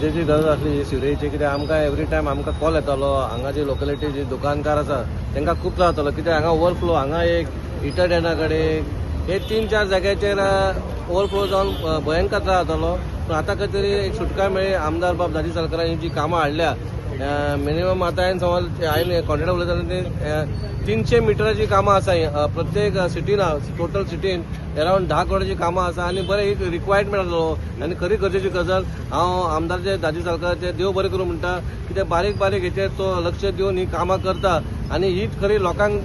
गरजेची गरज आसली सिवरेजीची, कित्याक आमकां एवरी टायम आमकां कॉल येतालो. हांगा जी लोकेलिटी जी दुकानकार आसा तांकां खूब त्रास जातालो, कित्याक हांगा ओवरफ्लो, हांगा एक इटरडेना कडेन हे 3-4 जाग्याचेर ओवरफ्लो जावन भयंकर त्रास जातालो. पूण आतां खंय तरी एक सुटका मेळ्ळी. आमदार बाब दाजी साळकरान जी कामां हाडल्या, मिनिमम आतां हांवें समज हांवें कॉन्ट्रेक्टर उलयता ते 300 मिटराची कामां आसा प्रत्येक सिटीन, टोटल सिटीन अरावंड 10 करोडाची कामां आसा आनी बरें एक रिक्वायरमेंट आसलो आनी खरी गरजेची गजाल. हांव आमदारचे दाजी साळकराचे देव बरें करूं म्हणटा, कित्याक बारीक बारीक हेचेर तो लक्ष दिवन ही कामां करता आनी हीच खरी लोकांक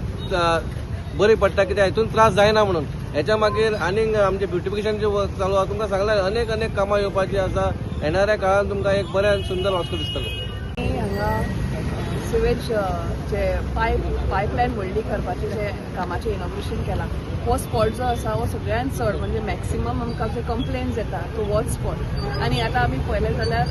बरी पडटा, कित्याक हितून त्रास जायना म्हणून. हेच्या मागीर आनीक आमचे ब्युटिफिकेशनचे वर्क चालू आसा. तुमकां सांगलां अनेक अनेक कामां येवपाची आसा. येणाऱ्या काळान तुमकां एक बरें आनी सुंदर वास्को दिसतलो. हांगा सिवेज जे पायपलायन व्हडली करपाचें जे कामाचें इनॉग्रेशन केलां, हो स्पॉट जो आसा हो सगळ्यान चड म्हणजे मॅक्सिमम आमकां जे कंप्लेन्स येता तो होच स्पॉट. आनी आतां आमी पळयलें जाल्यार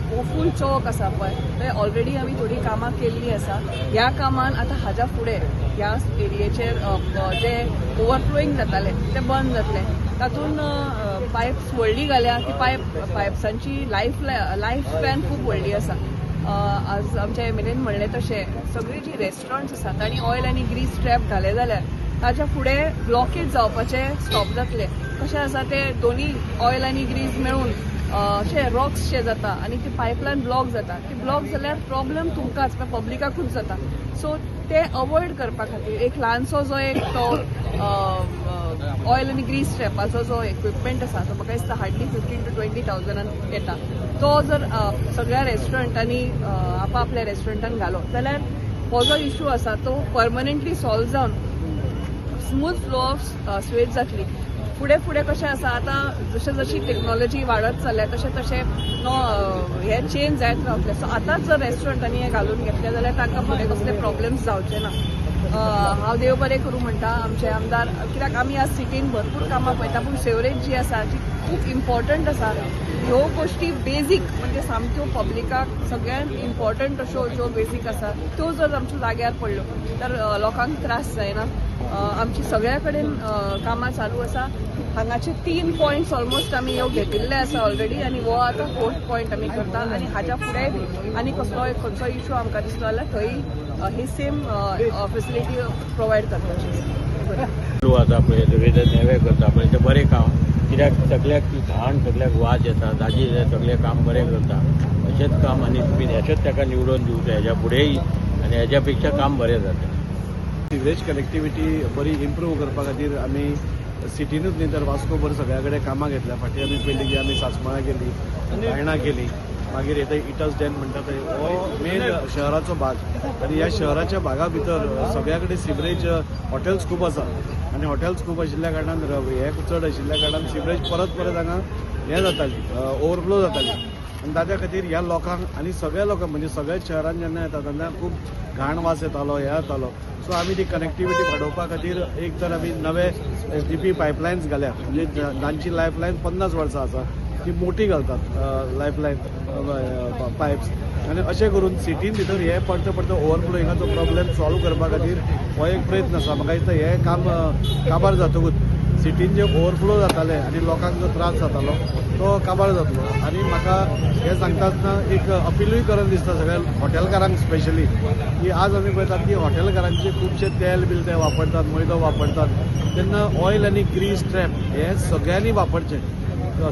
हो फूल चौक आसा पळय, थंय ऑलरेडी आमी थोडीं कामां केल्लीं आसा. ह्या कामान आतां हाज्या फुडें ह्या एरियेचेर जे ओवरफ्लोईंग जातालें तें बंद जातलें. तातूंत पायप्स व्हडली घाल्या, ती पायप्सांची लायफ स्पॅन खूब व्हडली आसा. आज आमच्या एमएलएन म्हणलें तशें सगळीं जीं रेस्टॉरंट्स आसा तांणी ऑयल आनी ग्रीस ट्रॅप घाले जाल्यार ताच्या फुडें ब्लॉकेज जावपाचें स्टॉप जातलें. कशें आसा तें दोनी ऑयल आनी ग्रीस मेळून अशें रॉक्सशें जाता आनी ती पायपलायन ब्लॉक जाता. ती ब्लॉक जाल्यार प्रॉब्लम तुमकांच पब्लिकाकूच जाता. सो ते अवॉयड करपा खातीर एक ल्हानसो जो एक तो ऑयल आनी ग्रीस ट्रॅपाचो जो इक्विपमेंट आसा तो म्हाका दिसता हार्डली 15,000 to 20,000 येता. तो जर सगळ्या रेस्टॉरंटांनी आपापल्या रेस्टॉरंटान घालो जाल्यार हो जो इशू आसा तो परमनंटली सॉल्व जावन स्मूथ फ्लो ऑफ स्वेज जातली. फुडें फुडें कशें आसा आतां जशें जशी टॅक्नोलॉजी वाडत चल्ल्या तशें तशें नो हे चेंज जायत रावतलें. सो आतांच जर रेस्टॉरंटांनी हें घालून घेतलें जाल्यार तांकां फुडें कसले प्रॉब्लम्स जावचे ना. हांव देव बरें करूं म्हणटा आमचे आमदार, कित्याक आमी आज सिटीन भरपूर कामां पळयता, पूण सेवरेज जी आसा जी खूब इम्पॉर्टंट आसा, ह्यो गोश्टी बेजीक म्हणजे सामक्यो पब्लिकाक सगळ्यांत इम्पॉर्टंट अश्यो ज्यो बेजीक आसा त्यो जर आमच्यो जाग्यार पडल्यो तर लोकांक त्रास जायना. आमची सगळ्या कडेन कामां चालू आसा. हांगाचे 3 पॉयंट्स ऑलमोस्ट आमी ह्यो घेतिल्ले आसा ऑलरेडी आनी हो आतां 4th point आमी करता. आनी हाज्या फुडें बी आनी कसलो खंयचो इशू आमकां दिसलो जाल्यार थंय ही सेम फेसिलिटी प्रोवायड करपाची आसा. पळय सगळें नेवे करता पळय तें बरें काम, कित्याक सगळ्याक घाण सगळ्याक वास येता. दाजी सगळें काम बरें करता, अशेंच काम आनी तुमी अशेंच ताका निवडून दिवचें हेज्या फुडेंय आनी हेज्या पेक्षा काम बरें जाता. सिवरेज कनेक्टिविटी बरी इम्प्रूव करपा खातीर आमी सिटीनूच न्ही तर वास्को भर सगळ्या कडेन कामां घेतल्या. फाटीं आमी पयलीं की आमी सासमाळा केली, बायणा केली, मागीर येता इटस डॅम म्हणटा थंय हो मेन शहराचो भाग आनी ह्या शहराच्या भागा भितर सगळ्या कडेन सिवरेज हॉटेल्स खूब आसा आनी हॉटेल्स खूब आशिल्ल्या कारणान हे चड आशिल्ल्या कारणान सिवरेज परत परत हांगा हें जाताली, ओवरफ्लो जाताली. आनी ताच्या खातीर ह्या लोकांक आनी सगळ्या लोकांक म्हणजे सगळ्या शहरान जेन्ना येता तेन्ना खूब घाण वास येतालो, हें जातालो. सो आमी ती कनेक्टिविटी वाडोवपा खातीर एक तर आमी नवे SDP pipelines घाल्या, म्हणजे जांची लायफलायन 50 वर्सां आसा ती मोठी घालतात लायफलायन पायप्स. आनी अशें करून सिटीन भितर हे परते परते ओवरफ्लोइंगाचो प्रॉब्लेम सॉल्व करपा खातीर हो एक प्रयत्न आसा. म्हाका दिसता हें काम काबार जातकूच सिटीन जे ओवरफ्लो जाताले आनी लोकांक जो त्रास जातालो तो काबार जातलो. आनी म्हाका हें सांगता आसतना एक अपिलूय करून दिसता सगळ्या हॉटेलकारांक स्पेशली की आज आमी पळयतात की हॉटेलकारांचे खुबशे तेल बील ते वापरतात, मैदो वापरतात, तेन्ना ऑयल आनी ग्रीस ट्रॅप हे सगळ्यांनी वापरचें.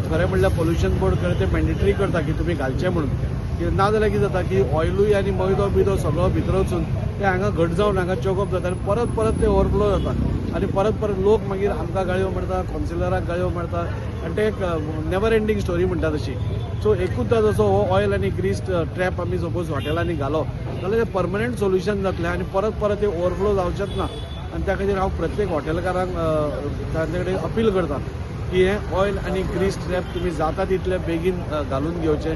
खरें म्हणल्यार पोल्युशन बोर्ड खरें तें मॅन्डेटरी करता की तुमी घालचें म्हणून, की ना जाल्यार कितें जाता की ऑयलूय आनी मैदो बिदो सगळो भितर वचून ते हांगा घट जावन हांगा चोकअप जाता आनी परत परत ते ओवरफ्लो जाता आनी परत परत लोक मागीर आमकां गाळयो मारता, कावन्सिलराक गाळयो मारता आनी ते एक नेवर एंडींग स्टोरी म्हणटा तशी. सो एकूच जसो हो ऑयल आनी ग्रीस ट्रॅप आमी सपोज हॉटेलांनी घालो जाल्यार तें परमनंट सोल्युशन जातलें आनी परत परत ते ओवरफ्लो जावचेंच ना. आनी त्या खातीर हांव प्रत्येक हॉटेलकारांक तांचे कडेन अपील करता की हें ऑयल आनी ग्रीस ट्रॅप तुमी जाता तितले बेगीन घालून घेवचें.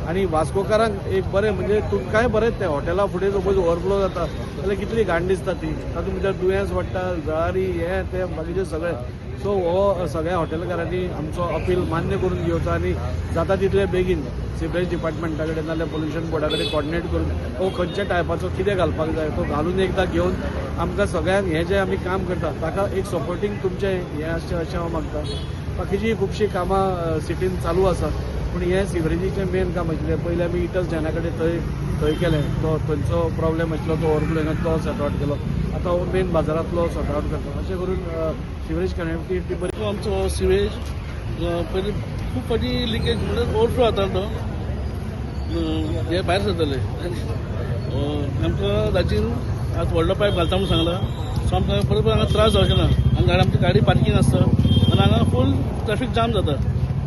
आनी वास्कोकारांक एक बरें म्हणजे तुमकांय बरें तें हॉटेला फुडें सपोज ओवरफ्लो जाता जाल्यार कितली घाण दिसता ती, तातूंत भितर दुयेंस वाडटा, जळारी हें तें बाकीचें सगळें. सो हो सगळ्या हॉटेलकारांनी आमचो अपील मान्य करून घेवचो आनी जाता तितले बेगीन सिवरेज डिपार्टमेंटा कडेन नाजाल्यार पोल्युशन बोर्डा कडेन कॉर्डिनेट करून हो खंयच्या टायपाचो कितें घालपाक जाय तो घालून एकदां घेवन आमकां सगळ्यांक हें जें आमी काम करता ताका एक सपोर्टींग तुमचें हें आसचें अशें हांव मागता. बाकीची खुबशीं कामां सिटीन चालू आसा. पूण हें सिवरेजीचें मेन काम आशिल्लें. पयलीं आमी इटस डेना कडेन थंय थंय केलें, तो थंयचो प्रॉब्लेम आशिल्लो तो ओवरफ्लोइंगान तो सॉर्ट आवट केलो. आतां हो मेन बाजारांतलो सॉर्ट आवट करता. अशें करून सिवरेज कनेक्टिविटी बरी. तो आमचो सिवेज पयलीं खूब फावटी लिकेज म्हणल्यार ओवरफ्लो जातालो, तो हे भायर सरताले. आमकां दाजीन आतां व्हडलो पायप घालता म्हूण सांगला, सो आमकां परत परत हांगा त्रास जावचे ना. हांगा गाडी, आमची गाडी पार्कींग आसता आनी हांगा फूल ट्रॅफीक जाम जाता,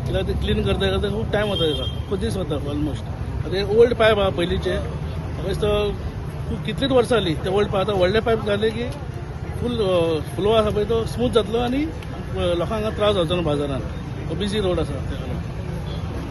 कित्याक ते क्लीन करता करता खूब टायम वता तेका, खूब दीस वता ऑलमोस्ट. आतां हे ओल्ड पायप आहा पयलींचे, म्हाका दिसता खूब कितलींच वर्सां जालीं ते ओल्ड पायप. आतां व्हडले पायप घाले की फूल फ्लो आसा पळय तो स्मूथ जातलो आनी लोकांक हांगा त्रास जावचो ना बाजारान. बिजी रोड आसा तेका लागून.